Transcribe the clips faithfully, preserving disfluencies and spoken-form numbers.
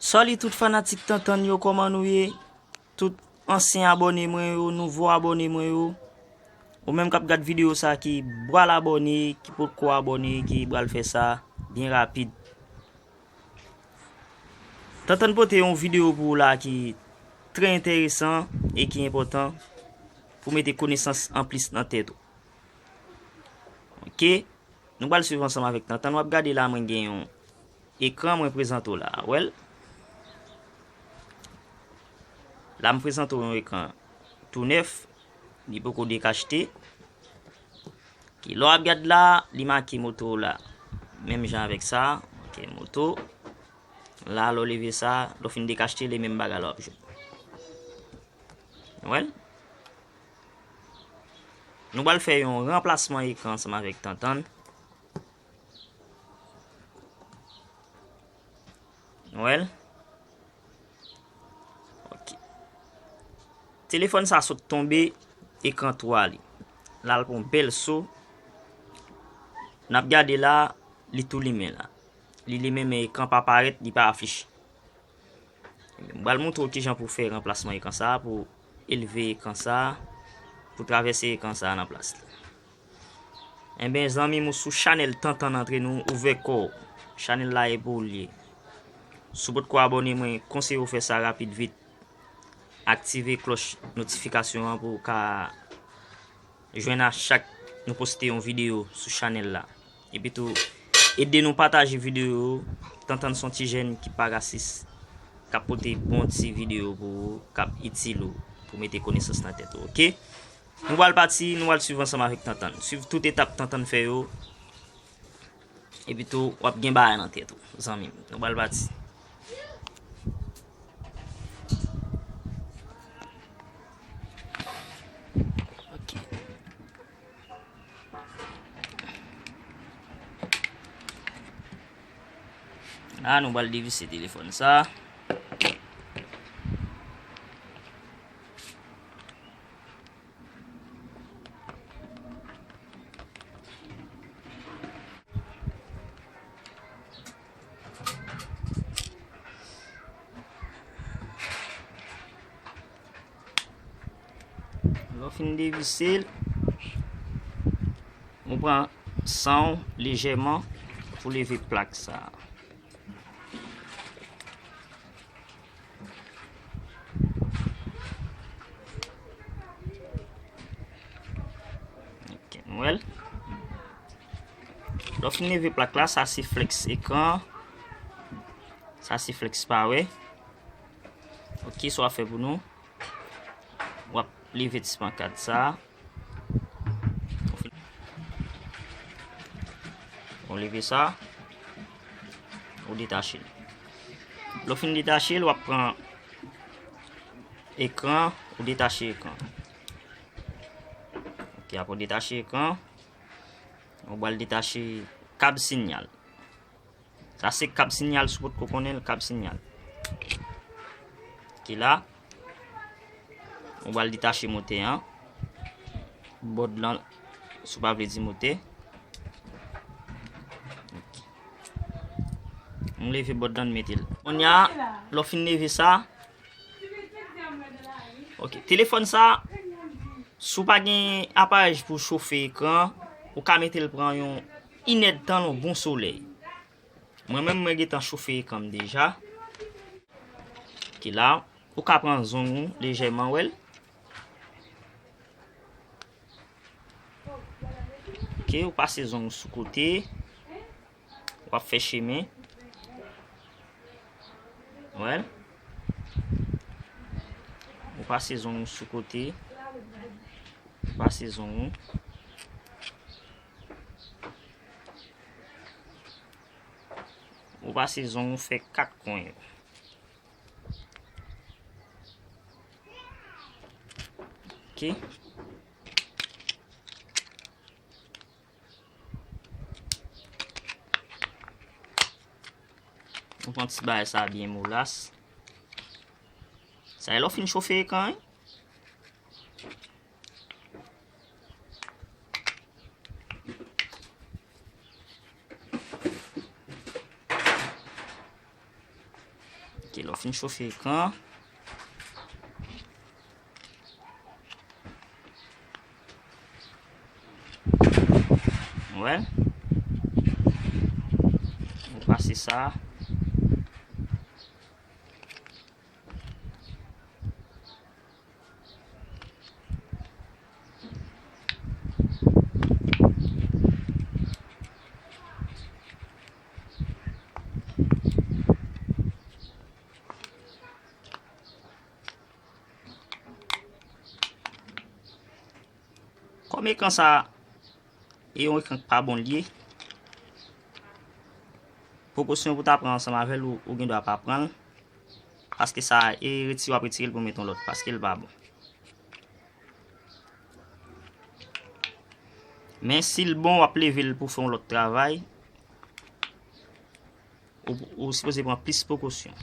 Salut tout fanatik Tantann yo, kòman nou ye? Tout ansyen abòne mwen yo, nouvo abòne mwen yo. Ou menm k ap gad videyo sa ki pral abòne, ki potko abòne, ki pral fè sa byen rapid. Tantann pote yon videyo pou ou la ki trè enteresan e ki enpòtan pou mete konesans anplis nan tèt ou. Ok, nou pral swiv ansanm avèk Tantann. W ap gade la, mwen gen yon ekran, mwen prezante w la. Wè l? La, m prezante w yon ekran tou nèf, li poko dekachte. Ki lè w ap gad la, li make Motorola. Menm jan avèk sa, ok, moto. La, lè w leve sa, lè w fin dekachte, li menm bagay la w ap jwenn. Wè l? Nou pral fè yon ranplasman ekran ansanm avèk Tantann. Nou wè l? Ok. Telefòn sa sot tonbe ekran twa li. L al pran yon bèl so. N ap gade la, li tou limen la. Li limen, men ekran pa parèt, li pa afiche. M pral montre w kijan pou fè ranplasman ekran sa, pou elve ekran sa, pou travèse ekran sa nan plas li. Enben, zanmi m, ou sou chanèl Tantann, antre nou, ouvè kò w. Chanèl la e pou ou l ye. Si w potko abòne, mwen konseye w fè sa rapid vit. Aktive klòch notifikasyon an pou w ka jwenn a chak nou poste yon videyo sou chanèl la. Epi tou, ede nou pataje videyo yo. Tantann se yon ti jèn ki pa rasis, k ap pote bon ti videyo pou ou, k ap itil ou, pou mete konesans nan tèt ou, ok? Nou pral pati, nou pral swiv ansanm avèk Tantann. Swiv tout etap Tantann fè yo. Epi tou, w ap gen bagay nan tèt ou, zanmi m. Nou pral pati. Ok. La, nou pral devise telefòn sa. Lè w fin devise l, ou pran san w lejèman pou leve plak sa a. Ok, nou wè l. Lè w fin leve plak la, sa se flèks ekran. Sa se flèks power. Ok, sa w ap fè pou nou, w ap leve ti pankad sa. Ou leve sa, ou detache l. Lè w fin detache l, w ap pran ekran, ou detache ekran. Ok, apre w detache ekran, ou pral detache kab sinyal. Sa se kab sinyal, si w potko konnen l, kab sinyal. Ki la, ou pral detache motè an. Bòd lan, si w pa vle di motè. Ok. M leve bòd lan, m mete l. Kounye a, lè w fin leve sa, ok, telefòn sa, si w pa gen aparèy pou chofe ekran, ou ka mete l pran yon inèdtan nan yon bon solèy. Mwen menm, mwen gentan chofe ekran m deja. Ki la, ou ka pran zong ou lejèman, wè l. Ok, ou pase zong ou sou kote. W ap fè chemen. Wè l. Ou pase zong ou sou kote. Ou pase zong ou. Ou pase zong ou fè kat kwen yo. Ok. Nou pran ti bagay sa byen molas. Sa e lè w fin chofe ekran, wi. Ok, Lè w fin chofe ekran, wè, ou pase sa. Kòm ekran sa e yon ekran k pa bon l ye, prekosyon pou w ta pran ansanm avè l, ou, ou gen dwa pa pran l, paske sa e retire w ap retire l pou w met yon lòt, paske l pa bon. Men si l bon, w ap leve l pou fè yon lòt travay, ou, ou sipoze pran plis prekosyon.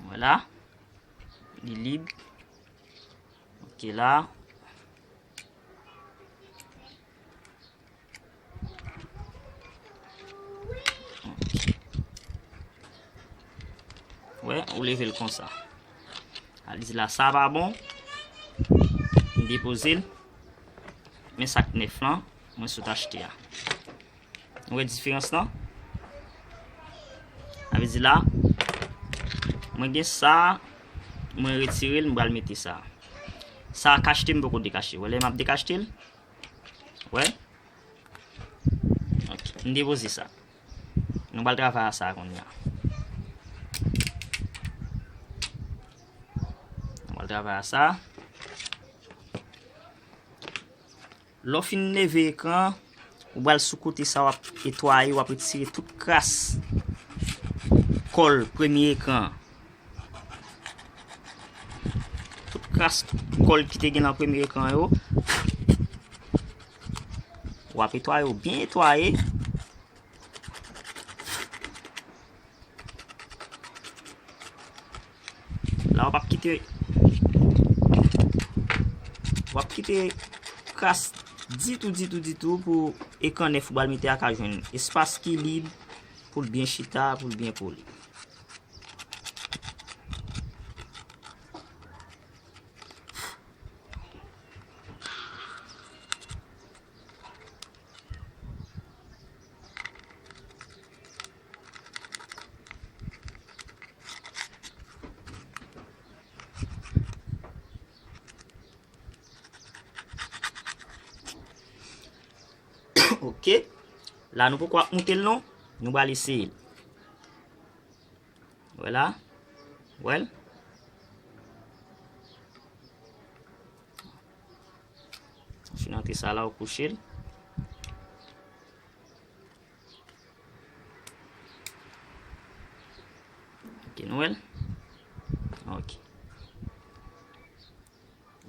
Vwala. Li lib. Ok la. Wè, ou leve l konsa. A, li di la, sa pa bon. M depoze l. Men sa k nèf lan, mwen sot achte a. Nou wè diferans lan? Sa vle di la, mwen gen sa, mwen retire l, m pral mete sa. Sa kachte, m poko dekachte. Wè, lè m ap dekachte l, wè. Ok, m depoze sa. Nou pral travay a sa kounye a. Nou pral travay a sa. Lè w fin leve ekran, ou pral sou kote sa, w ap etwaye, w ap retire tout kras kòl premye ekran an. Tout kras kòl ki te gen nan premye ekran yo. W ap etwaye yo byen etwaye. La, w p ap kite, w p ap kite kras ditou, ditou, ditou pou ekran nèf ou pral mete a ka jwenn espas ki lib pou l byen chita, pou l byen poli. Ok. La, nou poko ap moute l non. Nou pral eseye l. Wè la. Wè l. Fin antre sa la, ou kouche l. Ok, nou wè l? Ok.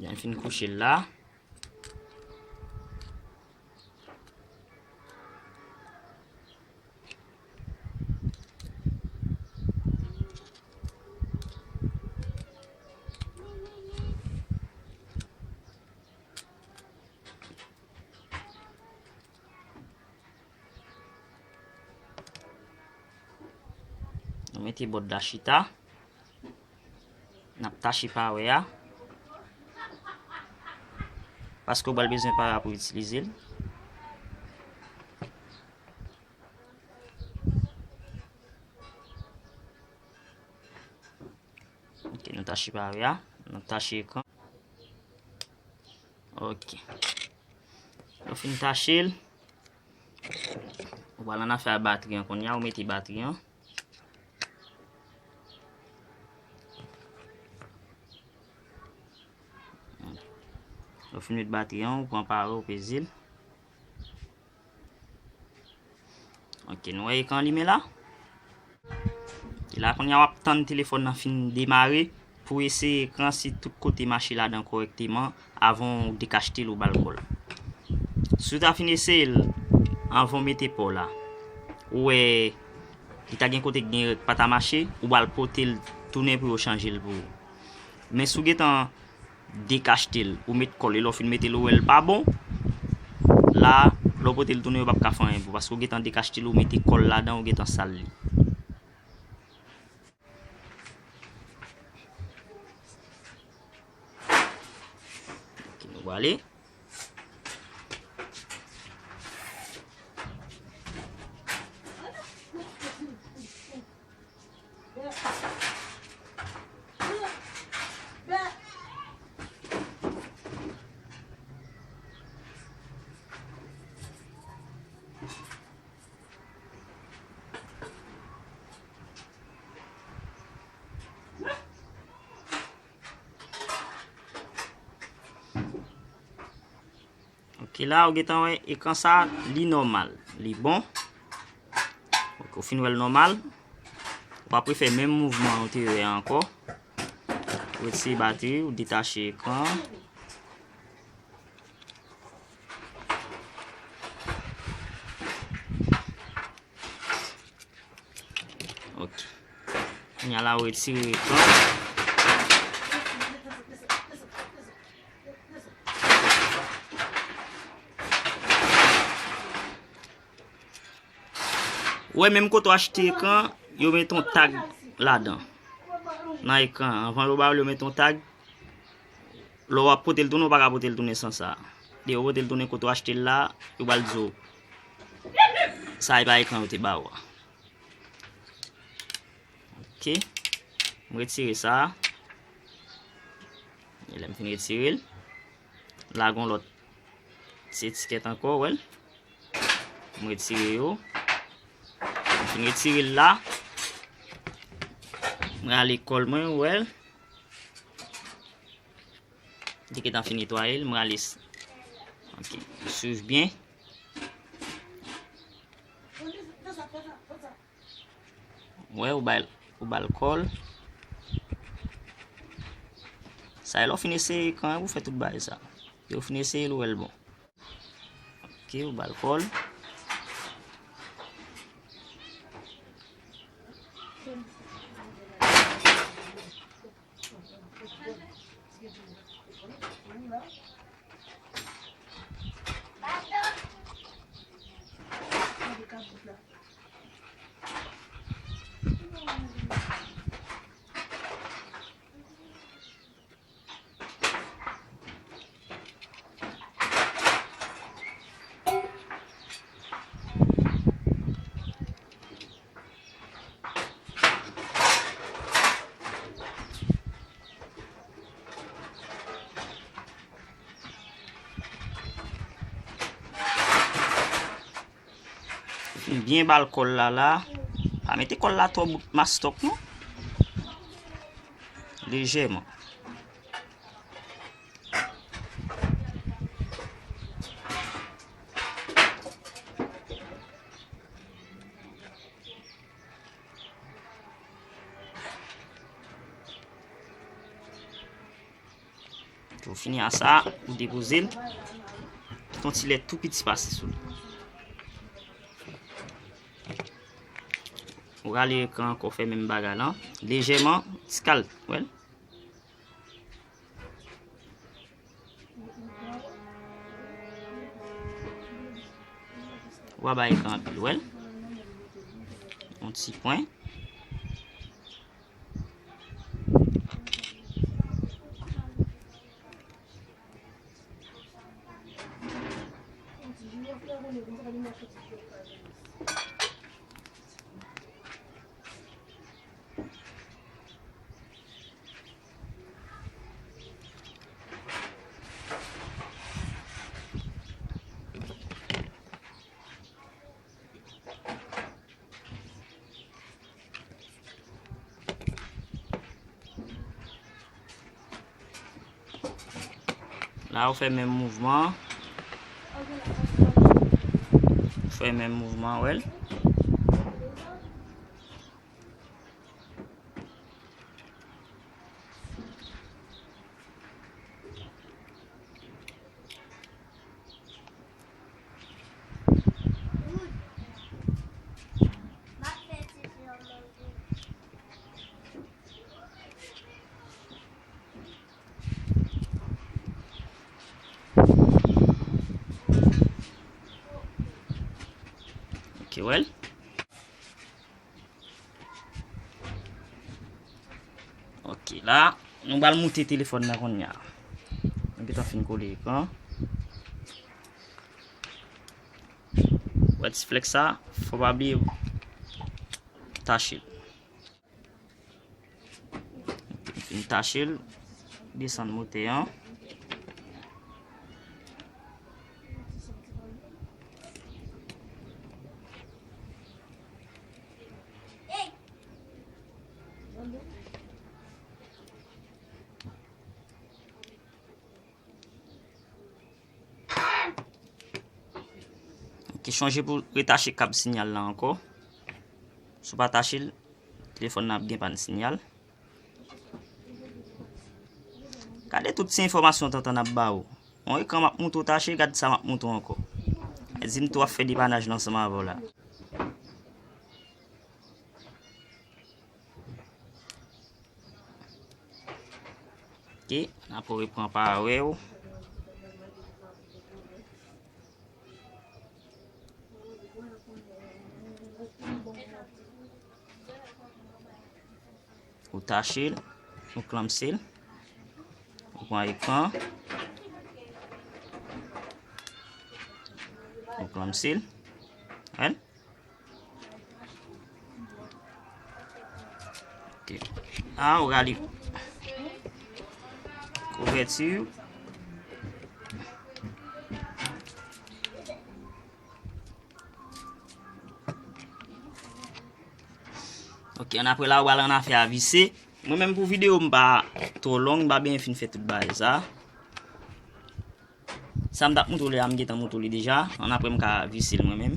Jan fin kouche l la. Nou mete bòd la chita. N ap tache pawè a. Paske w pral bezwen pawè a pou itilize l. Ok, nou tache pawè a. Nou tache ekran. Ok. Nou fin tache l. Ou pral nan afè a batri an kounye a, ou mete batri an. Ou fin met batri an, ou pran pawè, ou peze l. Ok, nou wè ekran limen la? E la kounye a w ap tann telefòn nan fin demare pou eseye ekran si tout kote mache ladan kòrèkteman avan w dekachte l ou ba l kò l. Si w ta fin eseye l anvan w mete pa w la, ou wè li ta gen kote k gen règ pa ta mache, ou ba l pote l tounen pou yo chanje l pou ou. Men si w gentan dekachte l, ou met kò l, e lè w fin mete l, ou wè l pa bon, la, Lè w pote l tounen, yo p ap ka fè anyen pou, paske w gentan dekachte l, ou mete kòl ladan, ou gentan sal li. Ok, nou prale. Ok, la, ou gentan wè ekran sa, li nòmal, li bon. Ok, ou fin wè l nòmal. Ou ap refè menm mouvman ou te wè a ankò. Ou retire batri, ou detache ekran. Ok. Kounye a la, ou retire ekran. Ou wè menm kote w achte ekran, yo met yon tag ladan. Nan ekran an, anvan yo ba w l, yo met yon tag. Lè w ap pote l tounen, ou pa ka pote l tounen san sa. Depi w pote l tounen kote w achte l la, yo pral di w sa e pa ekran yo te ba w a. Ok. M retire sa. E lè m fin retire l, la gon lòt ti etikèt ankò, w wè l. M retire yo. M fin retire l la. M rale kòl mwen, w wè l. Li gentan fin netwaye l, m rale s-, ok, swiv byen. Wè, ou ba l, ou ba l kòl. Sa e lè w fin eseye ekran an, ou fè tout bagay sa. Lè w fin eseye l, ou wè l bon. Ok, ou ba l kòl. Fin byen ba l kòl la la. Pa mete kòl la twò bout mastòk non. Lejèman. Ou fini a sa, ou depoze l. Kite yon ti lè tou piti pase sou li. Ou rale ekran ankò, fè menm bagay lan. Lejèman, ti kal, wè l. Ou pa bay ekran anpil, wè l. Yon ti pwen. La, ou fè menm mouvman. Ou fè menm mouvman, wè l. Ou wè l? Ok, la, nou pral moute telefòn nan kounye a. Nou gentan fin kole ekran. Wè ti flèks sa, fò pa bliye tache l. Fin tache l, desann motè an. Ok, chonje pou retache kab sinyal la ankò. Si w pa tache l, telefòn nan ap gen pàn sinyal. Gade tout ti enfòmasyon Tantann ap ba ou. Yon ekran m ap montre w tache, gad sa m ap montre w ankò. Di m tou ap fè depanaj la ansanm avè w la. Ok, n ap repran pa avè w. Ou tache l, ou klamse l, ou pran ekran, ou klamse l. Wè l. Ok. La, ou rale kouvèti. Ok, annapre la, ou pral annafè a vise. Mwen menm pou videyo m pa twò long, m pa byen fin fè tout bagay sa. Sa m t ap montre w la, m gentan montre w li deja. Annapre m ka vise l mwen menm.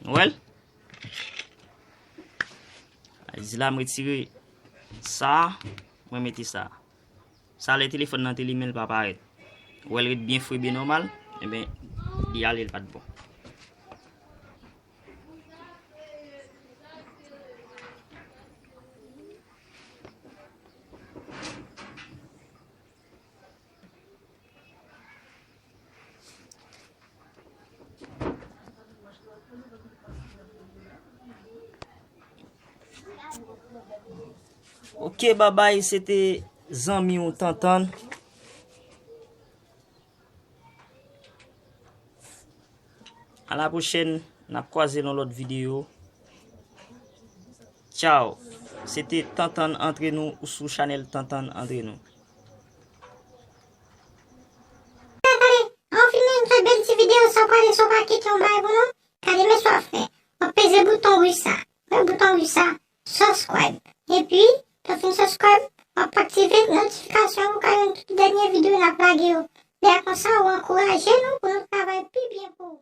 Ou wè l? Sa vle di la, m retire sa, mwen mete sa. Sa lè telefòn nan te limen, l pa parèt. Ou wè l ret byen fre, byen nòmal, enben, li ale, l pa t bon. Ok, babay, se te zanmi w Tantann. A la pwochèn, n ap kwaze nan lòt videyo. Tchaw. Se te Tantann Antre Nou ou sou chanèl Tantann Antre Nou. Gade, an fin yon bèl ti videyo, sa w prale, sa w pa kite yon bagay pou nou. Gade, men sa w ap fè. W ap peze bouton wouj sa. Wè bouton wouj sa. Subscribe. Epi, lè w fin subscribe, w ap aktive notifikasyon pou w ka jwenn tout dènye videyo n ap lage yo. Lè konsa, w ankouraje nou pou nou travay pi byen pou ou.